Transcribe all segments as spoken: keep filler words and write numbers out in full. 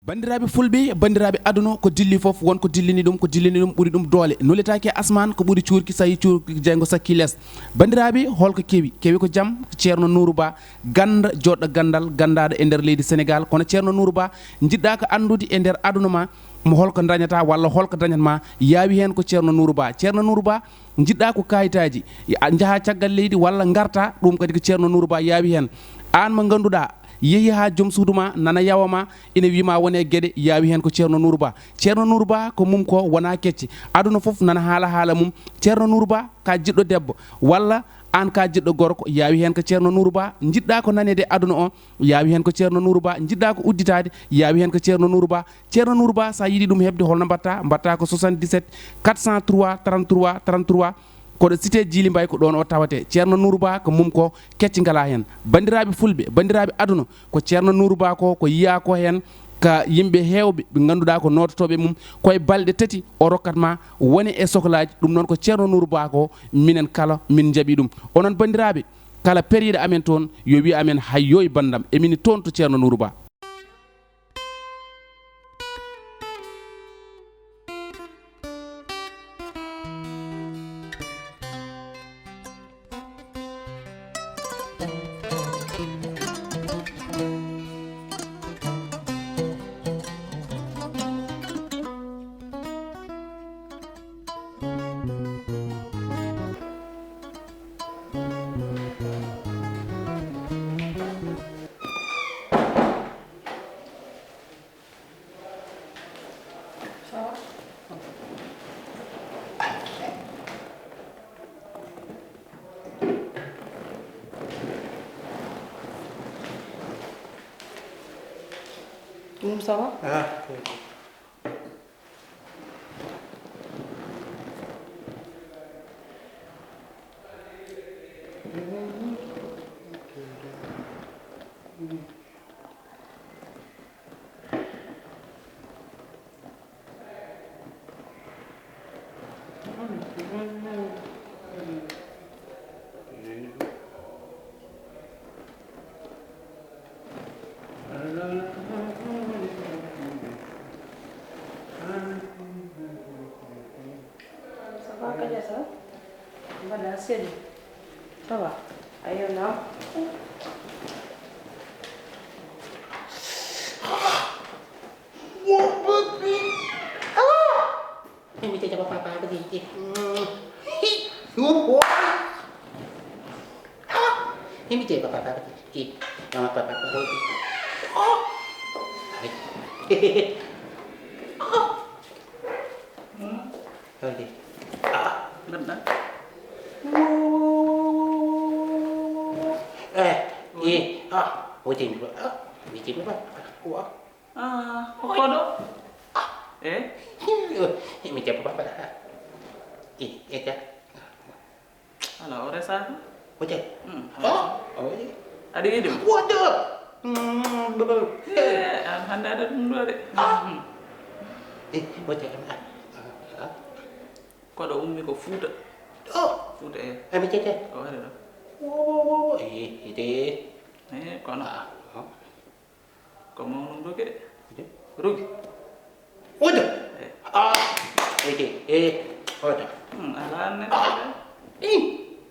Banndiraaɓe fulɓe, banndiraaɓe aduna, ko dilli fof, won ko dillini ɗum, ko dillini ɗum ɓuri ɗum doole. Nuletaake e asmaan, ko ɓuri cuurki, so yii cuurki jeyngo sakkii lees. Banndiraaɓe, holko kewi? Kewi ko jam, ko Ceerno Nuuru Ba, gannda, joɗɗo ganndal, ganndaaɗo e nder leydi Senegaal. Kono Ceerno Nuuru Ba, njiɗɗaa ko anndude e nder aduna ma, mo holko dañata walla holko dañat ma, yaawi heen ko Ceerno Nuuru Ba. Ceerno Nuuru Ba, njiɗɗaa ko kayitaaji, a njaha caggal leydi walla ngarta, ɗum kadi ko Ceerno Nuuru Ba yaawi heen. Aan mo ngannduɗaa, yehi haa joom suudu ma, nana yawa ma, ina wii ma wone geɗe, yaawi heen ko Ceerno Nuuru Ba. Ceerno Nuuru Ba ko mum ko wonaa kecce. Aduna fof nana haala haala mum. Ceerno Nuuru Ba ka jiɗɗo debbo, walla aan ka jiɗɗo gorko, yaawi heen ko Ceerno Nuuru Ba. Njiɗɗaa ko naneede aduna o, yaawi heen ko Ceerno Nuuru Ba. Njiɗɗaa ko udditaade, yaawi heen ko Ceerno Nuuru Ba. Ceerno Nuuru Ba, so a yiɗi ɗum heɓde, holno mbaɗtaa? Mbaɗtaa ko soixante-dix-sept quatre cent trois trente-trois trente-trois. Koɗo cité Djily Mbaye, ko ɗoon o tawatee. Ceerno Nuuru Ba, ko mum ko kecce ngalaa heen. Banndiraaɓe fulɓe, banndiraaɓe aduna, ko Ceerno Nuuru Ba ko, ko yiyaa ko heen, ka yimɓe heewɓe ɓe ngannduɗaa ko noototooɓe mum, koye balɗe tati o rokkat ma wone e soklaaji. Ɗum noon ko Ceerno Nuuru Ba ko, minen kala min njaɓi ɗum. Onon banndiraaɓe, kala periiɗo amen toon, yo wiy amen, "Hayyooy banndam, emin toon to Ceerno Nuuru Ba." Ɗum ça va? Ah, oui. Ça va, Kadiata? Mbaɗa seli? Ça va? Ayo, naam. Wo papi. Ah! Imi te jaba papa ko di di. Wo wo. Ah! Imi te papa papa ko di. Mama papa ko di. Ah! Ah! Holi. Ah, mbaɗɗa? Eh, eh, ah, wotini ba. Ah, wotini ba. Wa. Ah, o koɗo? Ah. Eh? Mi jabba ba. Eh, eh, ka. Ala, o resaaka. Wota. Hmm, o resa. Ah, o wota. Aɗa yiɗi mo? Wota. Hmm, baba. Eh, an hannde aɗa ɗum ɗo de. Ah. Hmm. Eh, wota. Ah, ah. Koɗo ummi ko Fuuta. Oh. Fuuta, eh. Eh, mi tete. O ari ɗo. Wo, wo, wo, wo. Eh, ite. Eh, kono. Ah, ah. Ko mawnum doge de. Ite. Rogi. Wota. Eh. Ah. Ite. Eh, wota. Hmm, ala an ne. Ah. Eh.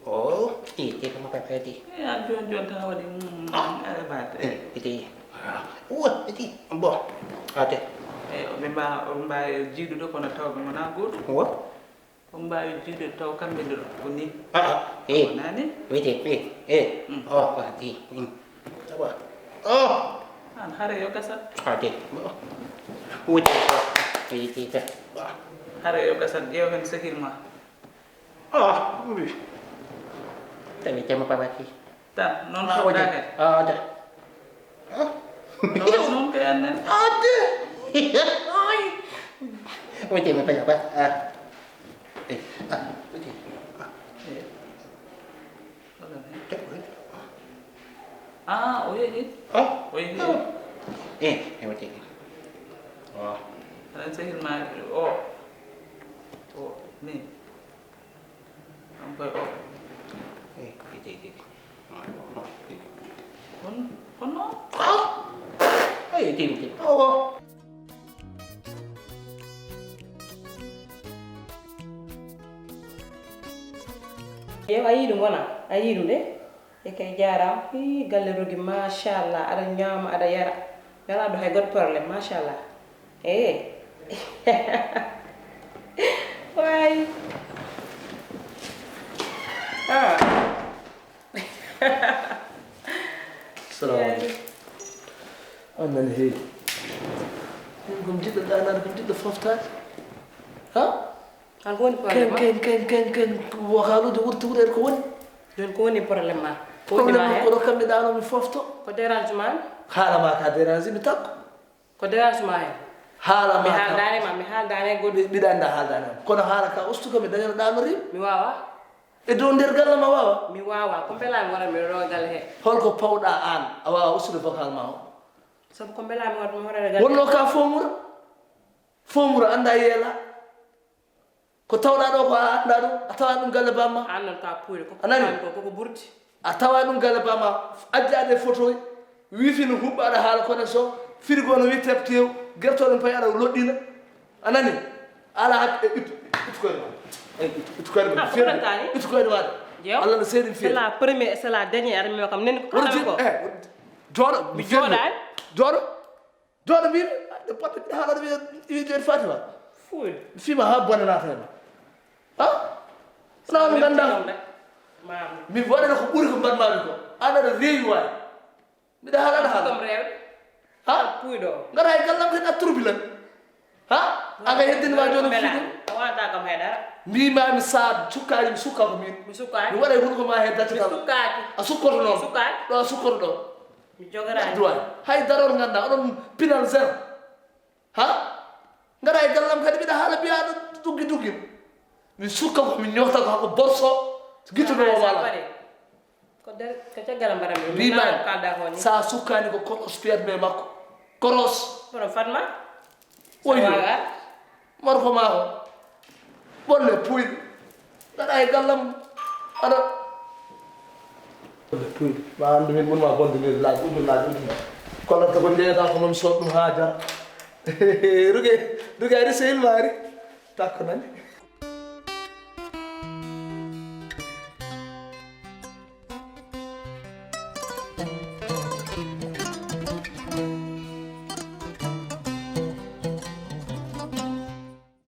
Oh, ite ko mo pepeti. Eh, an jon jon tan waɗi. Hmm, ah. Ala baate. Eh, ite. Wo, iti, bon. Ate. Eyi, ɓe mba-, ɓe mbaawi jiidude, kono taw ɓe ngonaa gootum. Wo? Ɓe mbaawi jiidude, taw kamɓe ɗiɗo ko nii. Ah, ah, eh. Wonaa nii? Witi, eh, eh. Mm. Oh, ah, ti, mm. Tawa. Oh! Aan, hare yo gasat. Ate. Witi, witi, te. Hare yo gasat, ƴeew heen sehil ma. Ah, uri. Tawi tema papa ki. Ta, noon. Ah, soɗɗaake. Ah, ta. Ah. No waɗi noon ko yannen? Ah, de. Ay. O tema papa. Ah. Eh, ah, o tema. Ah. Eh. Te, o tema. Ah, o yehi? Ah. O yehi? Ah. Eh, eh, o tema. Ah. Aɗa sehil ma o. O, ni. An koy o. Eh, ite, ite, ite. Kon, kon non? Ah! Ay, ite, ite. Oh, oh. Ew, a yii ɗum wona? A yii ɗum de? E kay jaaraama. Ii, galle Rogi, machallah. Aɗa ñaama, aɗa yara. Mi alaa ɗo hay goɗɗo problème, machallah. Ee. Waay. Ah. Salamu aleykum. On nani heewi. Min ko mi jiɗɗo ɗaanaade, ko mi jiɗɗo foftaade. Ha? An ko woni problème ma? Ken, ken, ken, ken, ken, wokaaluuji ɓurti wuureede ko woni? Jooni ko woni problème ma? Ko woni ma heen? Problème ko ɗo kam mi ɗaano mi fofto. Ko dérange ma? Haala ma ka dérange mi takko. Ko dérange ma heen? Haala ma ka. Mi haaldaani ma, mi haaldaani e goɗɗo. Mi, mbiɗa annda haaldaani ma. Kono haala ka ustu ko mi dañano ɗaano rim. Mi waawa. E dow nder galle ma waawa? Mi waawa. Ko mbela mi wara mi ɗo galle he. Holko pawɗa aan? A waawa ustude vocal ma o? Sabu ko mbela mi wara mi horaade galle. Wonno ka fomura? Fomura annda yeela. Ko tawɗa ɗo ko a annda ɗum, a tawa ɗum galle bamma. An noon ka puuri, ko a nani? Ko, ko, ko burti. A tawa ɗum galle bamma, addi ade photo, wifi no huɓɓa aɗa haala connexion, frigo no witte tew, gertoɗe pay aɗa loɗɗina. A nani? Ala hak-, e, ittu, ittu koyɗe ma. E, ittu, ittu koyɗe ma. Ah, ko ɗon kaani? Ittu koyɗe ma. Jeew. Allah no seedi mi feeri. C'est la première, c'est la dernière, mi kam nani ko kala ko. Eh, jooɗo, mi jooɗaani. Jooɗo. Jooɗo mbiimi, ɗe poɗɗe mbiɗa haala ɗum, wiide Fatima. Fuuy. Fima ha bone naata hen. Ha? Wona no ngannduɗaa. Mi waɗata ko ɓuri ko mbaɗmaami ko. An aɗa reewi waay. Mbiɗa haala, aɗa haala. Kam reewi. Ha? Puuyɗo. Ngara e gallam kadi a turbilan. Ha? Anga heddini ma jooni fuuɗum. A wonata kam hay dara. Mbimaami sa sukkaaki, mi sukka ko min. Mi sukkaaki. Mi waɗa e hunuko ma he dacce kam. Mi sukkaaki. A sukkoto noon. Sukkaaki. Ɗo a sukkoto ɗo. Mi jogoraani. Droit. Hay daroor nganndaa, oɗon pinal zéro. Ha? Ngara e gallam kadi mbiɗa haala mbiya aɗa duggi duggi. Mi sukka ko mi ñoota ko hako borso. Gittuɗo o wala. Ko der, ko caggal am mbaɗa mi. Mbimaani. Sa sukkaani ko koros fiyat me makko. Koros. Kono Fatma. Oyo. Mor ko maa ko. Bolle puyɗe. Ngaɗa e gallam. Aɗa. Bolle puyɗe. Ma anndu min ɓurma bonde leydi laabi ujunere laabi ujunere. Kono to ko ndeeɗa ko noon sood ɗum haa jara. Ruge, ruge ari sehil maari. Takko nani.